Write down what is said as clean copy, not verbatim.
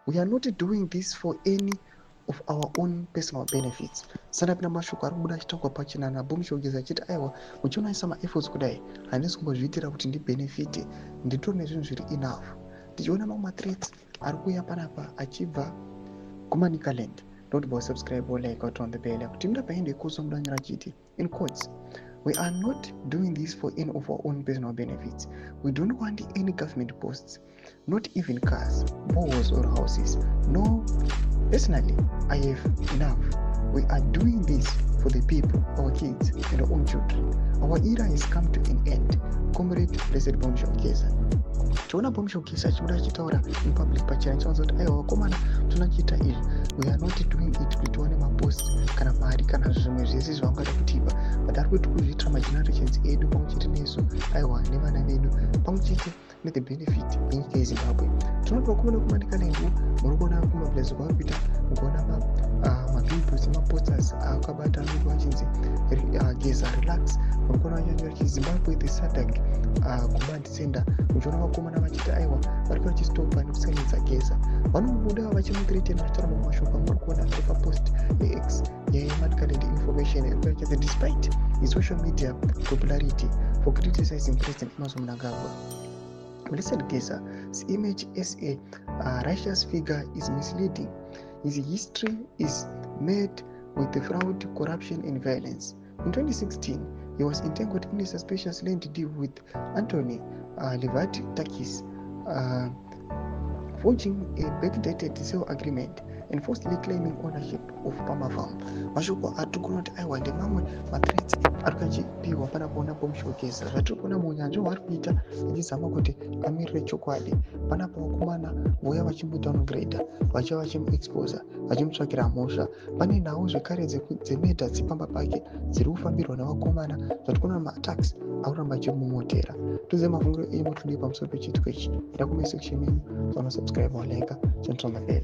We are not doing this for any of our own personal benefits. Sanapinda mashoko ari kubuda achitaurwa pachena naBombshell Geza achiti, aiwa, muchionaisa maefforts kudai, handisi kumbozviitira kuti ndibhenefite, nditori nezvinhu zviri enough. Tichiona mamwe mathreats ari kuuya panapa achibva kuManicaland. Don't go subscribe or like or on the bell kuti muda paende kuso mudanyora achiti, in quotes, "We are not doing this for any of our own personal benefits. We don't want any government posts, not even cars, boreholes or houses. No, personally, I have enough. We are doing this for the people, our kids and our own children. Our era has come to an end. Comrade Blessed Bombshell Geza." Tiona Bombshell Geza achibuda achitaura in public pachena, achivanza kuti, aiwa vakomana, tonachiita izvi, we are not doing it kuti tiwane mapost kana mari kana zvimwe zvese zvavangada kutipa, but ari kuti kuzviitira magenerations edu pamwe chete nesu, aiwa, nevana vedu, pamwe chete nethe benefit yenyika yeZimbabwe. Tinoti vakomana kuManicaland, muri kuona kumaplace kwavari kuita, mukuona mabillboards emaposters akabata anenge achinzi "Geza relax". Muri kuona vanyanyora chiZimbabwe, the SADC command center. Muchiona vakomana vachiti, aiwa, vari vachistopa nekusilenza Geza. Vanobuda vachimuthreatena, vachitaura mamwe mashoko amuri kuona ari papost yeX yeManicaland Information iri kuratidza, "Despite his social media popularity for criticizing President Emmerson Mnangagwa, Blessed Geza's image as a righteous figure is misleading. His history is made with the fraud, corruption, and violence. In 2016, he was entangled in a suspicious land deal with Anthony Levantakis, forging a backdated sale agreement and falsely claiming ownership of Pama Farm." Mashoko atiri kuona kuti, aiwa, ndemamwe mathreats ari kuachipiwa pana kuona Bombshell Geza. Zvatiri kuona muunyanzvi hwaari kuita achizama kuti amirire chokwadi panapa, vakomana vouya vachimudowngrada, vachiva vachimuexposa, vachimutsvakira mhosva. Pane nhau zvekare dzemeta dzepamba pake dziri kufambirwa nevakomana. Zvatiri kuona maattacks ari kuramba achimumotera. Toziva mafungiro enyu motodii pamusoro pechiitiko ichi? Enda kucomment section menyu, vanosubscribe, walike, channel, bell.